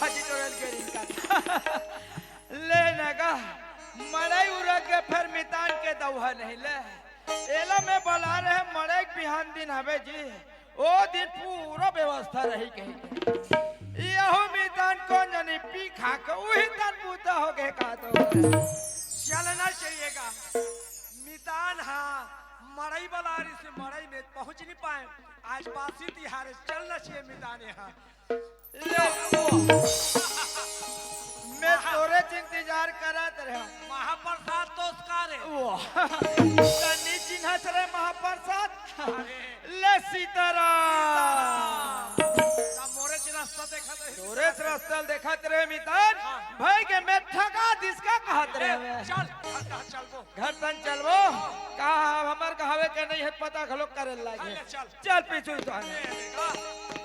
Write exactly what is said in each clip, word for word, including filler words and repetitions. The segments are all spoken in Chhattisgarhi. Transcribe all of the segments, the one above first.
जी टोरल के रिंका। ले न गा, मड़ई उरक के फेर मितान के दउहा नहीं ले। एला मैं बला रहे मड़ई के बिहान दिन हवे जी। ओ दिन पूरा व्यवस्था रही कही के। यहू मितान कोन जनी पी खा के उही तन बूता हो गए का तो। चलना चाहिए का? मितान हाँ, मड़ई बला रही से मड़ई में पहुंच नहीं पाए। आज बासी तिहार है, चलना चाहिए मितान यहाँ। ले, वो। मैं तोरे इंतजार करत रहे। महाप्रसाद तो उसका रे। वो। तनी चिन्हत रहे महाप्रसाद। अरे। ले सीताराम। ना मोरे च रास्ता देखत रहे। तोरे च रास्ता देखत रहे मितान। हाँ। भाई के मैं ठगा दिस का कहत रहे। ए, चल, चल, चल, चल वो। घर तन चलबो। का हमर कहावे के नहीं है, पता घलो करे लागे। चल, चल। चल पीछू तो। ए, देखा,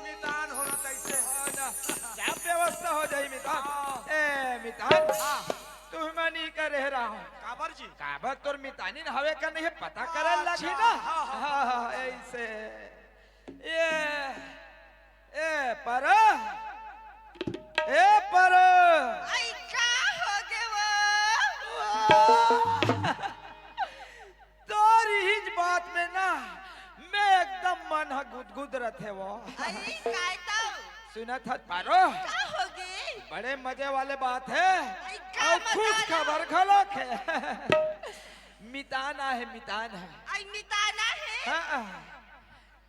मितान होना तैसे। हाँ ना। क्या व्यवस्था हो जाई मितान? हाँ। ए, मितान। हाँ। तुम मनी का रह रहा हूँ। काबर जी? काबर तोर मितानी न हवे का नहीं है, पता करे अच्छा, लागी ना। हाँ, हाँ, हाँ, हाँ, हाँ। ऐसे। ए, ए, पर, ए, पर। आई, का हो गे वो? तोर इहिच बात में ना, मैं एकदम मन ह गुदगुद रथे वो। आई, काय तो? सुनत हत पारो? का हो गे? बड़े मजे वाले बात है। आई, का अउ मजा खुश ना? खबर घलोक है। मितान आहे, मितान है। आई, मितान आहे? हाँ, हाँ।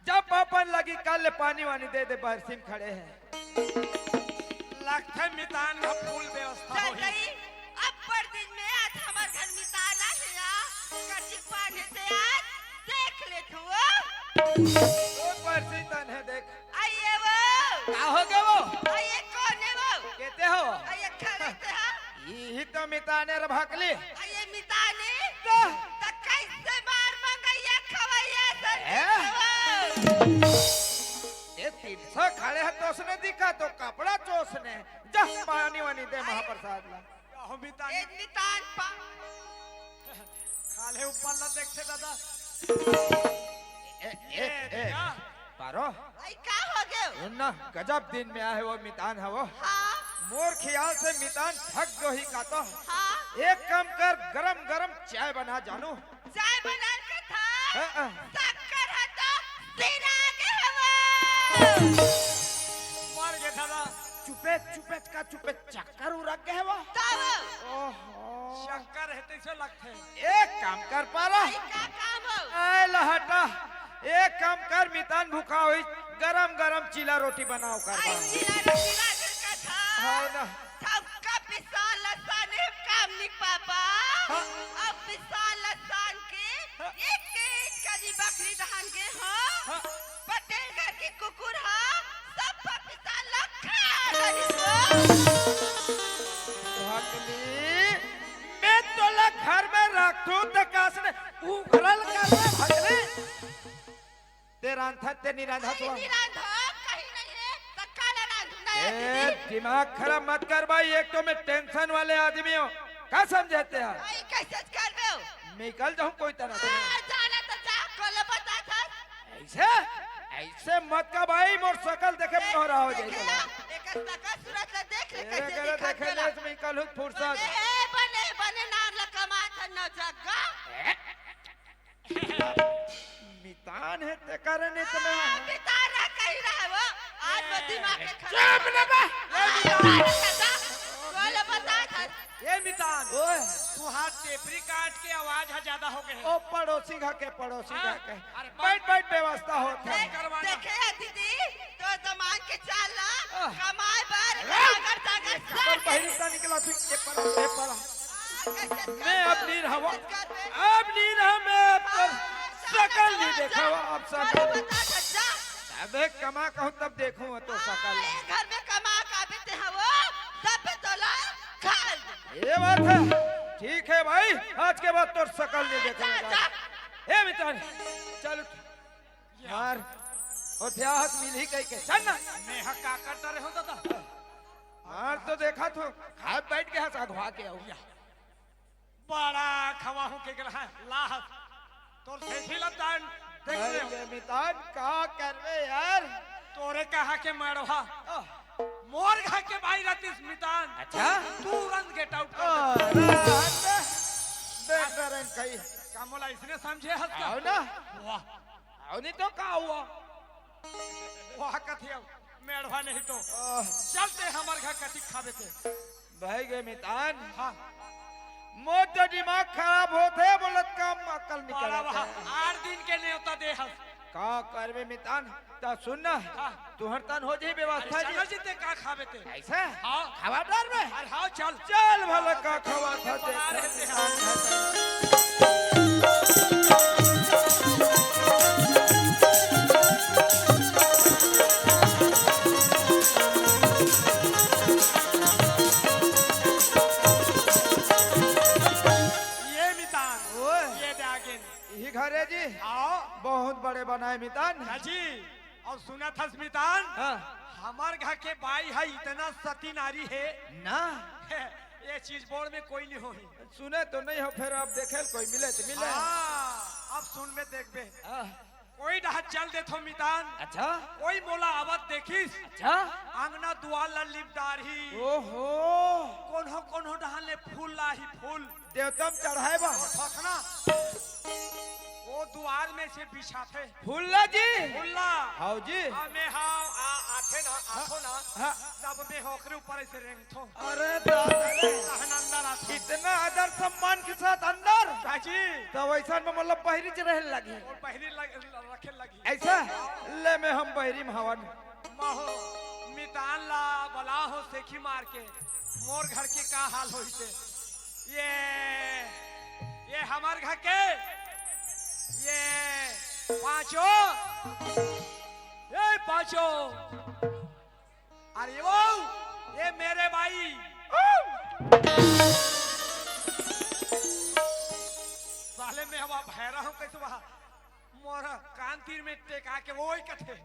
जब अपन लगी कल पानी वानी दे दे, बरसी में खड़े हैं। लगथे मितान का full व्यवस्था चल होही। गई। अब्बड़ दिन में आज हमर घर मितान आहे या। कचिक पाने से आज देख ले तू। ओ बरसी तन है देख। आइए वो। का हो गए वो? आइए कौन है वो? कहते हो? आइए खड़े थे हाँ। इही तो मिताने रे भकली। आ, ये मिताने? तो? त कैसे मार मंगैया खवैया सन हैं? खवै? ये तीन सौ खड़े हैं तो उसने दिखा तो कपड़ा चोसने। जा पानी वानी दे महाप्रसाद ला। हो मितान। ए मितान पा। खाले ऊपर ला देखते दादा। ए, ए, ए, ए, देखा? पारो। आई का हो गयो? सुन ना, गजब दिन में आए वो मितान है वो। हाँ। मोर ख्याल से मितान थक गो ही का तो। हाँ। एक काम कर, गरम गरम चाय बना जानू। चाय बना के था। हाँ, हाँ। शक्कर है तो सिरा के है वो। मर गए दादा। चुपे चुपे का चुपे चक्कर उरक गए वो। तब। ओहो। शक्कर है तैसे लगते। एक काम कर पारा। आई का काम हो? ए लहटा, एक काम कर, मितान भूखा होई, गरम गरम चीला रोटी बनाओ कर आई बा। चीला रोटी राजन का था। हाँ ना। सबका पिसान लसान है काम निक पापा। हाँ। अब पिसान लसान के हाँ। एक एक करी बकरी दहन के हो। हाँ। पटेल घर के कुकुर हा, सब पपीता ला खा डरिस वो। भकली, मैं तोला घर में रखथूं त कास ने उघरल कर रे भकली। ते रांधत ते नी रांधत आई हो। नी रांधो, कहीं नहीं है, त काला रांधू ना ए, दीदी। दिमाग खराब मत कर भाई, एक तो मैं tension वाले आदमी हूँ, का समझे ते? आई कैसे कर दो? निकल जाऊं कोई तरह से। आ, जाना तो जा, कोला बता था। ऐसे, ऐसे मत का भाई, मोर सकल देखे में नोहरा हो जाई। देखे ना, एकर सकल सूरत ला देख ले, तेरे कैसे करे दिखत देखे बला। ले इसमें कल हुक फुर्सत। बने, ए, बने, बने नाम ला कमात है न जग्गा। ए? मितान है ते कारण इतना। हाँ, मितान है कहीं रहे वो। आज वो दिमाग के खराब चुप ना बा। ए, मितान। अरे दादा, बोले बता था। ए मितान, ओए। तुहार टेपरी काट के आवाज ह ज्यादा हो गए। ओ पड़ोसी घर के, पड़ोसी हाँ, घर के। अरे बैठ, बैठ, व्यवस्था होत है। देख, करवाना। देखे है दीदी, तो जमान के चाल ला, आह। कमाए बर, अरे! अगर जाकर ये सब खबर बहिरी ता निकला तू, ये पड़ा, ये पड़ा। आ, कैसे मैं अब नहीं रहा, कैसे कर दे? अब नहीं रहा, मैं अब तो हाँ, सकल नहीं देखा, अब सकल। बता, बता, जा। अबे कमा कहूँ तब देखूँ तो हाँ, सकल। ये घर में कमा का भी ते हवो, तब भी तोला खाल। ये बात है। ठीक है भाई, आज के बाद तोर सकल नहीं देखा जा, जाएगा। जा। ए मितान, चल उठ। यार, और ध्याहक मिली कहीं के, चल ना। मैं हा का करता रहे हो दादा? मार तो देखा तू, हाथ बैठ के हंस अगवा के आऊ। या। बड़ा खवा हूँ के गला है, लाहत। तोर सेठी ला तान देख भाई ले। ये मितान का करबे यार? तोरे कहा के मड़वा, आह। मोर घर के बाई रतिस मितान। अच्छा। तुरंत get out कर दे। अरे, हट बे। देख डरेन कई। का मोला इसने समझे हस का? आओ ना। वाह। आओ नहीं तो का हुआ? वाह कथे अब, मेड़वा नहीं तो। आह। चलते हमर घर कथी खाबे ते। बह गे मितान। हाँ। मोर तो दिमाग खराब होथे, बोलत काम अकल निकल वाह, आथे। आठ दिन के नेवता दे हस। का करबे मितान? त सुन ना, हाँ। तुहर तन हो जाही अरे व्यवस्था जी। चलो जी, ते का खाबे ते? ऐसा? हाँ। खावा डर में? अरे हाँ, चल। चल भला का खावा था ते। बना रहे थे हम। ये मितान, ओए। ये दे आगे। यही घर है जी। आओ। बहुत बड़े बनाए मितान। हाँ जी। और सुना था मितान, हाँ। हमार घर के बाई है इतना सती नारी है। ना। ये चीज बोर्ड में कोई नहीं होही। सुने तो नहीं हो, फिर अब देखे कोई मिले तो मिले। हाँ, अब सुन में देखबे। हाँ। कोई डहा चल देथो मितान। अच्छा। कोई मोला आवत देखिस। अच्छा। अंगना दुआर ला लिप डारही। ओहो। कोनो कोनो डहा ले फूल लाही फूल। देवतम चढ़ाए बा। और थोथना। वो दुआर में से बिछाथे। फूल ला जी। फूल ला। हाउ जी। हमें हाव आ, आथे ना, आथो ना। हाँ। तब में होकरे ऊपर ऐसे रेंगथो। अरे दादा रे। तहन अंदर आथो। इतना आदर सम्मान के साथ अंदर। हाँ जी। तो वैसा में मतलब बहिरी च रहे लगी। और बहिरी लग, रखे लगी। ऐसा? ले में हम बहिरी में हवन। महो, मितान ला बला हो सेखी मार के, मोर घर के का हाल होही ते। ये, ये हमार घर के, ये पांचों, ये पांचों, अरे वो, ये मेरे भाई, साले में हवा भैरा हूँ कैसे वहा, मोर कान तीर में टेका के वो ही कथे।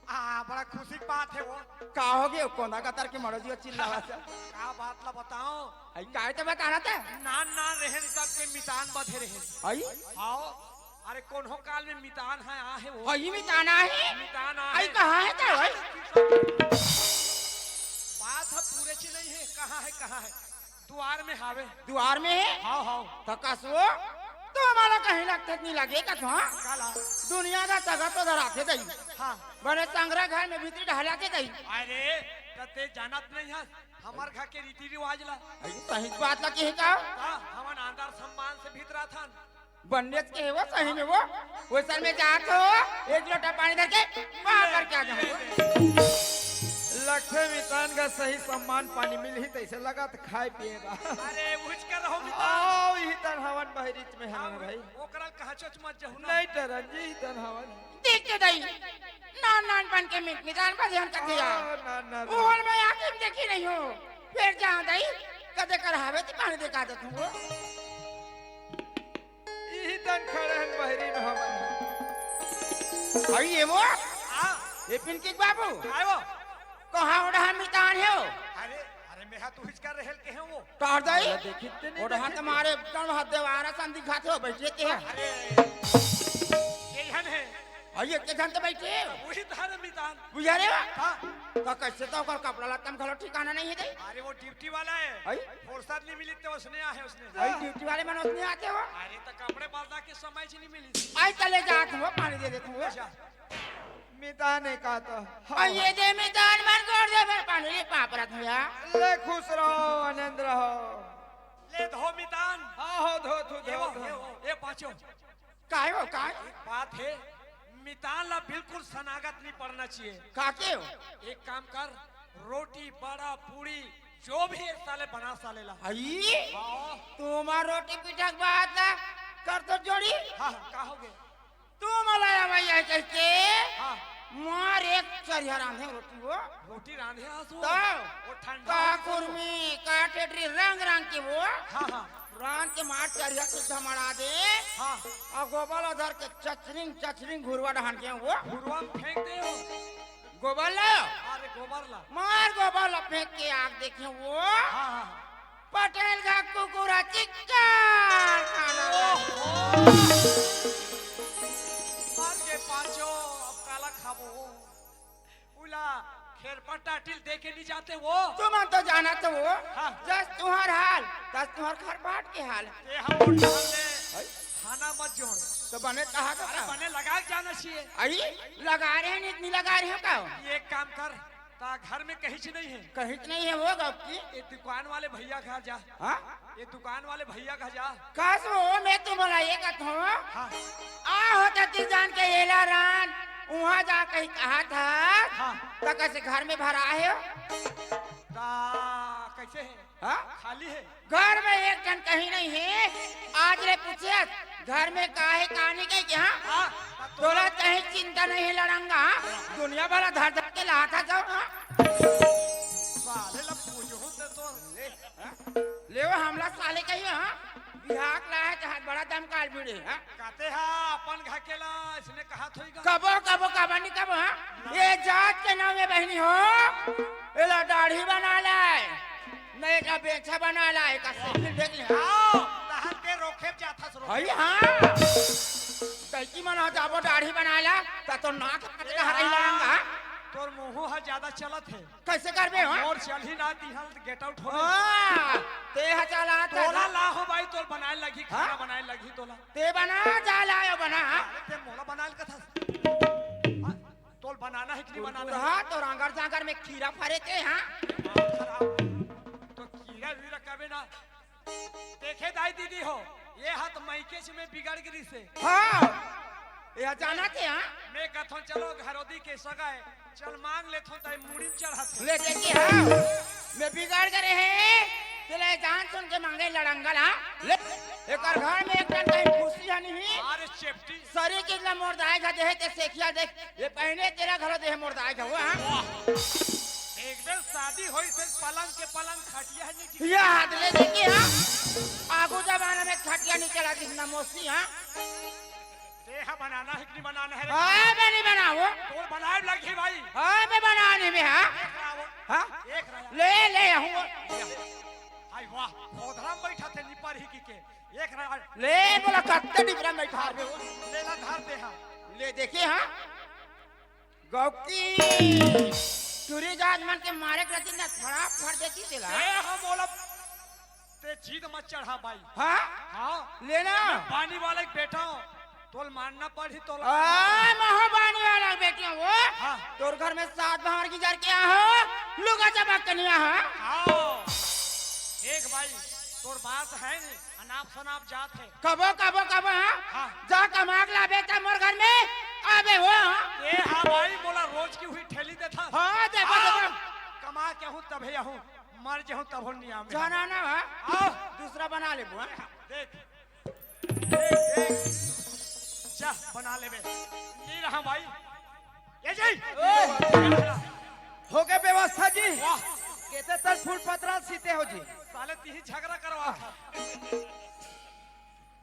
आ, बड़ा खुशी की बात है वो। का हो गयो? कोना कतर के मड़ो जियो चिल्लावा से। का बात ला बताओ? आई काहे तो बताना ते? नान नान रहन तब के मितान बधे रहन। आई? आओ। अरे कोनो काल में मितान है, आ है वो। आई मितान आ है? मितान आ आई है। कहाँ है ते भाई? बात है पूरे ची नहीं है, कहाँ है, कहाँ है? दुआर में हावे। दुआर में है? हाव, हाव। त कसो? तो हमारा कहीं लगते नहीं लगे कसो, हाँ? काला। दुनिया का तगत तो धराते दई। हाँ। बड़े संग्रह घर में भीतरी ढहलाते दई। अरे, त ते जानत नहीं है, हमार घर के रीति रिवाज ला। अरे, सही बात ला कहे का? का? हमन आदर सम्मान से भीतरा थन। बन्नेच के हे वो, सही में वो। वो सर में जात हो, एक लोटा पानी धर के, वहाँ पर क्या जाओ? लखन मितान का सही सम्मान पानी मिलही, तैसे लगा त खाए पिए बा। अरे, उच कर रहो मितान। आओ, यही तन हवन बहरीच में है ना भाई। ओकरा कहाँ चोच मत जाहू ना। नहीं टरन जी, यही तन हवन। देख तो दई, नान नान बन के मित मितान पर ध्यान कर दिया। हाँ, नान नान। ओहल मैं आके देखी नहीं हूँ। फिर जाओ दई, कदे कर हावे तो पानी देखा दे तू। इही तन खड़े हन बहरी में हमन। अई ये वो? हाँ। ये पिंकी के बाबू? आयो। कहाँ ओढ़ा मितान है हो? अरे, अरे, मेहा तू हिचका रहल के है वो। टहर दई? अरे, देखी ते नहीं ओढ़ा देखी ते। तुम्हारे एकदम हद देवारा सन दिखाते हो, बैठे ते हैं। अरे, ये हन है। अई ये के झन तो बैठे हो? वही तो है मितान। बुझा रहे हो? हाँ। तो कैसे तो ओकर कपड़ा लत्ता में घलो ठिकाना नहीं है दई? अरे, वो ड्यूटी वाला है। अई? फुर्सत नहीं मिली तो उसने आ है उसने। अई ड्यूटी वाले मन उसने आते हो? अरे, तो कपड़े बदला के समय से नहीं मिली। आई चले जात हूँ, पानी दे देत हूँ। अच्छा। मितान ने कहा तो। हाँ। अई ये दे मितान मन कर दे, फिर पानी ले पाप रख भैया। ले खुश रहो, आनंद रहो। ले धो मितान। हाँ, हो धो, धो, ये धो, वो, धो। ये वो, ये पाँचों। काय हो, काय? एक बात है, मितान ला बिल्कुल सनागत नहीं पड़ना चाहिए। का के हो? एक काम कर, रोटी, बड़ा, पूड़ी, जो भी है साले बना साले ला। हई? हाँ। तुम्हार रोटी पीठा के बात ना कर तो जोड़ी। हाँ, हाँ, का हो गया? तू मला या भैया कहते हाँ। मार एक चरिया रांधे रोटी वो। रोटी रांधे आसो। तो वो ठंडा का होती है। कुर्मी, का टेटरी, रंग रंग के वो। हाँ, हाँ। रांध के मार चरिया सुद्धा मड़ा दे। हाँ। और गोबर ला धर के चचरिंग, चचरिंग घुरवा डहान के वो। घुरवा में फेंक दे हो। गोबर ला। अरे गोबर ला। मार गोबर ला फेंक के आग देखे वो। हाँ, हाँ। पटेल का कुकुरा चिक्का खाना। ओहो। मर के पाछो, अब काला खाबो। खेरपा टाटिल दे के नहीं जाते वो। तुमन तो जानत हो, हाँ। जस तुहर हाल, तस तुहर खरपाट के हाल। ते हम लोग ढाल दे, है? थाना मत जोड़। तो बने कहा तो अरे का? बने लगा के जाना चाहिए। अरे लगा रहे हैं, इतनी लगा रहे हो का? ये एक काम कर, ता घर में कहीं से नहीं है। कहीं से नहीं है वो गप की। ये दुकान वाले भैया घर जा। हाँ? ये दुकान वाले भैया घर जा। कस वो मैं तुम्हारा ये कहता हूँ। हाँ। आ होता ती जान के एला रान, वहाँ जा कहीं कहा था। हाँ। तो कैसे घर में भरा है? ता कैसे है? हाँ? खाली है। घर में एक जन कहीं नहीं है। आज रे पूछे, घर में का है, का नहीं कहे कि हाँ? हाँ, ता तोला तोला कहीं चिंता नहीं है लड़ंगा, हाँ? दुनिया वाला धर धर के लाता जाओ, हाँ? साले ला पूछहूँ ते तो। ले, हाँ? ले वो हमला साले कहियो, हाँ? बिहाक ला है, जहाँ बड़ा दमकाल भिड़े, हाँ? कहते हा अपन घर के ला, इसने कहा थोई गा। कबो, कबो, कबो नहीं कबो, हाँ? ये जात के नाम में बहनी हो, एला दाढ़ी बना लाए, नहीं का बेचा बना लाए, का साइकिल देख ले, हाँ? आओ, तहन के रोखे जाथस रोखे। हई, हाँ। कैकी मन हो जाबो दाढ़ी बना ला, ता तो नाक काट के हरई लांगा। तोर मुंह हा ज्यादा चलत है। कैसे करबे हो? मोर चलही ना तिहल गेट आउट हो। हाँ, ते हा चला, तोला चला। ला हो भाई, तोल बनाए लगी, हाँ? खाना बनाए लगी तोला। ते बना, जा लायो बना। अरे ते मोला बनाए ल कथा। हाँ, तोल बनाना है कि नहीं बनाना है? हाँ, तो रांगर जांगर में कीड़ा फरे ते, हाँ? दिमाग खराब। तो कीड़ा वीड़ा कबे ना। देखे दाई दीदी हो, ये हाथ मायके से मैं बिगड़ गिरी से। हाँ, ये जाना थे, हाँ? मैं कथों चलो घरोदी के सगाए, चल मांग लेथों ताई मुड़ी में चढ़ाथे। ले देखी, हाँ, मैं बिगड़ गए हैं, तेरे जान सुन के मांगे लड़ंगल, हाँ? ले, एकर घर में एक जन कहीं खुशी है नहीं। अरे चेपटी। सरी चीज ला मोर दाई का देहे ते सेखिया देख, ये पहने तेरा घरो देहे मोर दाई का, वो, हाँ? वाह। एक बेर शादी होई से पलंग के पलंग खटिया है नहीं। ये हाथ ले देखी, हाँ? आगू जमाना में खटिया नहीं चला जितना मोसी, हाँ? ते हा बनाना है कि नहीं बनाना है रे? हाँ, मैं नहीं बनाऊँ। तोर बनाए लगी भाई। हाँ, मैं बनाने में, हाँ? एक रहा वो। हाँ? एक रहा। ले, ले, हूँ। आई वाह, खोधरा में बैठा थे निपर ही की के। एक रहा। ले, बोला कत्ते डिबरा में बैठा दे। ले ला धार दे, हाँ। ले देखी, हाँ? गौकी, टूरी जात मन के मारे के रहती ना, फड़ा फड़ देती तेला। ए, हम बोला, ते जीत मत चढ़ा भाई। हाँ? हाँ। लेना। मैं बानी वाला एक बेटा हूँ, तोल मानना पड़ी, तोल आ, महो बानी वाला बेटिया वो। हाँ। तोर घर में सात बाहर की जर के आहो, लुगा चबक के नहीं आहो। हाँ। देख भाई, तोर बात है नहीं, अनाप शनाप जात है। कबो, कबो, कबो, हाँ? हाँ। जा कमा के लाबे त मोर घर में आबे हो, हाँ? ए हाँ भाई, मोला रोज की हुई ठेली देथा। हाँ, देखो, हाँ। देखो। कमा के हूँ तभे हूँ, मर जाहूँ तभो नहीं आवे। जाना ना, हाँ? हाँ। दूसरा बना ले बुआ। देख। देख, देख। जा, बना लेबे। नहीं रहा भाई। ये जी। ओए। हो गए व्यवस्था जी। वाह। केते तर फूल पतरा सीते हो जी। साले तिही झगड़ा करवा था।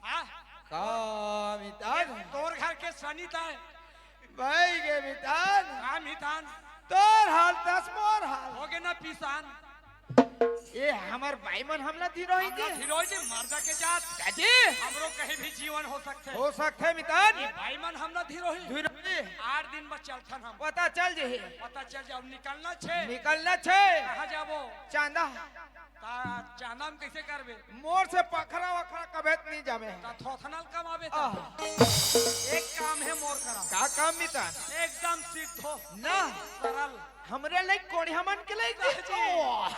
हाँ? का मितान? तोर घर के सनी ताय। भाई के मितान। हाँ मितान। तोर हाल तस मोर हाल। हो गए ना पिसान। ए हमर बाई मन हमला धिरोही हमला दे। धिरोही दे, मर जा के जात। काजी? हमरो कहीं भी जीवन हो सकते। हो सकते मितान। ए बाई मन हमला धिरोही। धिरोही। आठ दिन में चलथन हम। पता चल जे। पता चल जाओ, निकलना छे। निकलना छे। कहाँ जाबो? चांदा। ता चांदा में कैसे करबे? मोर से पखरा वखरा कभे त नहीं जामे। ता थोथनल कमाबे ता। आह। एक काम है मोर करा। का काम मितान? एकदम सीधो। ना। सरल। हमरे लाइक कोढ़िया मन के लाइक जी। ओ।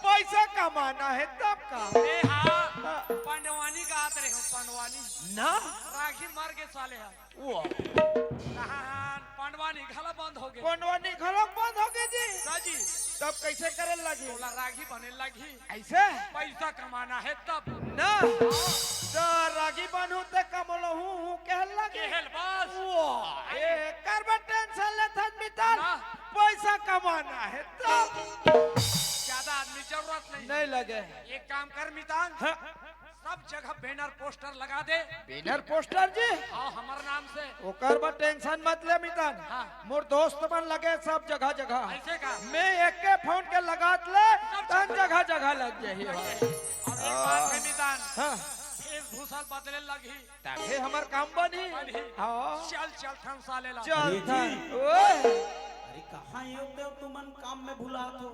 पैसा कमाना है तब का? ए हाँ, हाँ। पंडवानी गात रहे हो, पंडवानी। ना। रागी मर के साले है। वो। कहाँ पंडवानी घला बंद हो गए। पंडवानी घला बंद हो गए जी। सा जी। तब कैसे करे लगी? तोला रागी बने लगी। ऐसे? पैसा कमाना है तब। ना। तो रागी बनू ते कमलो हूँ, हूँ कहल लगी। कहल बस। वो। ए, करबा टेंशन ले थन मितान। ना। पैसा कमाना है तब। ज्यादा आदमी जरूरत नहीं। नहीं लगे। एक काम कर मितान। हाँ। सब जगह बैनर पोस्टर लगा दे। बैनर पोस्टर जी? हाँ, हमर नाम से। ओकर बर टेंशन मत ले मितान। हाँ। मोर दोस्त मन लगे सब जगह जगह। ऐसे का? मैं एके फोन के लगात ले सब तन जगह जगह लग जाही। और एक बात है मितान। हाँ। वेशभूषा बदले लगी। तभे हमर काम बनी। बनी। हाँ। चल, चल थन साले ला। चल अरे थन। जी। ओए। कहाँ ये होते हो तुमन, काम में भुलात हो?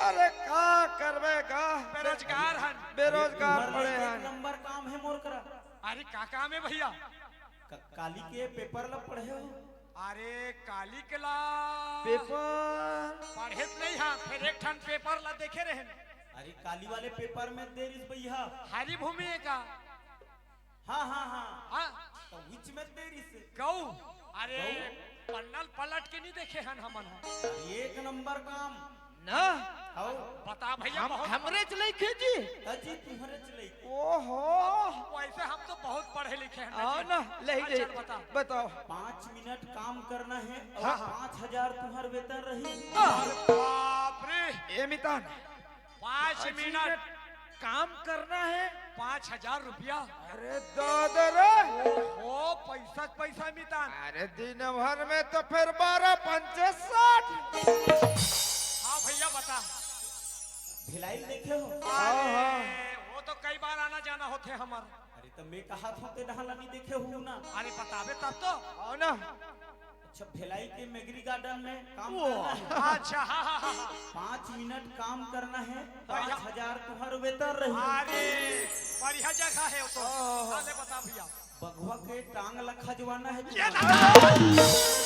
अरे का करबे गा? बेरोजगार हन। बेरोजगार तुहर पड़े एक हन। नंबर काम है मोर करा। अरे का काम है भैया? क- काली के पेपर ला पढ़े हो? अरे काली के ला पेपर। पढ़े त नहीं हा, फिर एक ठन पेपर ला देखे रहे। अरे काली वाले पेपर में दे रिस भैया। हरी भूमि है का? हाँ हाँ हाँ। हाँ। तो which में दे रिस? गऊ। अरे पन्ना ल पलट के नहीं देखे हन हमन ह। एक नंबर काम। ना। हौ। बता भैया हम बहुत हमरे च लइके जी। तजी तुम्हरे च लइके। ओहो। वैसे हम तो बहुत पढ़े लिखे हैं आओ ना, ले हाँ, ले। चल बता। बताओ। पाँच मिनट काम करना है और हाँ। पाँच हजार तुम्हार वेतन रही। अरे बाप रे। ए मितान। पाँच मिनट। काम करना है। पाँच हजार रुपया। अरे दादा रे। ओ पैसा पैसा मितान। अरे दिन भर में तो फिर बारह पंचे साठ। हाँ भैया बता। भिलाई देखे हो? हाँ, हाँ। अरे, वो तो कई बार आना जाना होते हमार। अरे तो मैं कहा था ते डहाला नहीं देखे हो ना। अरे बताबे तब तो। आओ ना। अच्छा, भिलाई के मेगरी गार्डन में काम वो। करना है। अच्छा हाँ हाँ हाँ हाँ। पाँच मिनट काम करना है, बढ़िया। पाँच हजार तुम्हार वेतन रही। अरे बढ़िया जगह है वो तो। ओहो। अरे बता भैया। बघवा के टांग ला खजवाना है। ये दादा।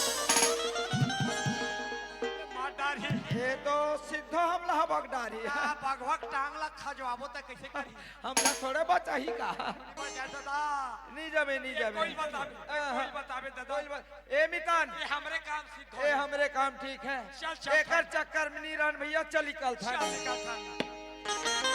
मार डारी। ये तो सीधा हमला बगडारी। आ, बघवा के टांग ला खजवाबो त कैसे करी? हमला थोड़े बचाही का। बजा दादा। नहीं जमे, नहीं ये जमे। कोई बताबे, हाँ, हाँ। कोई बताबे दादा। कोई बात। ए मितान। ये हमरे काम सिद्ध हो ए गया। हमरे काम ठीक है। चल, चल, एकर चल। चक्कर में नहीं रहन भैया, चल निकल था। चल निकल था।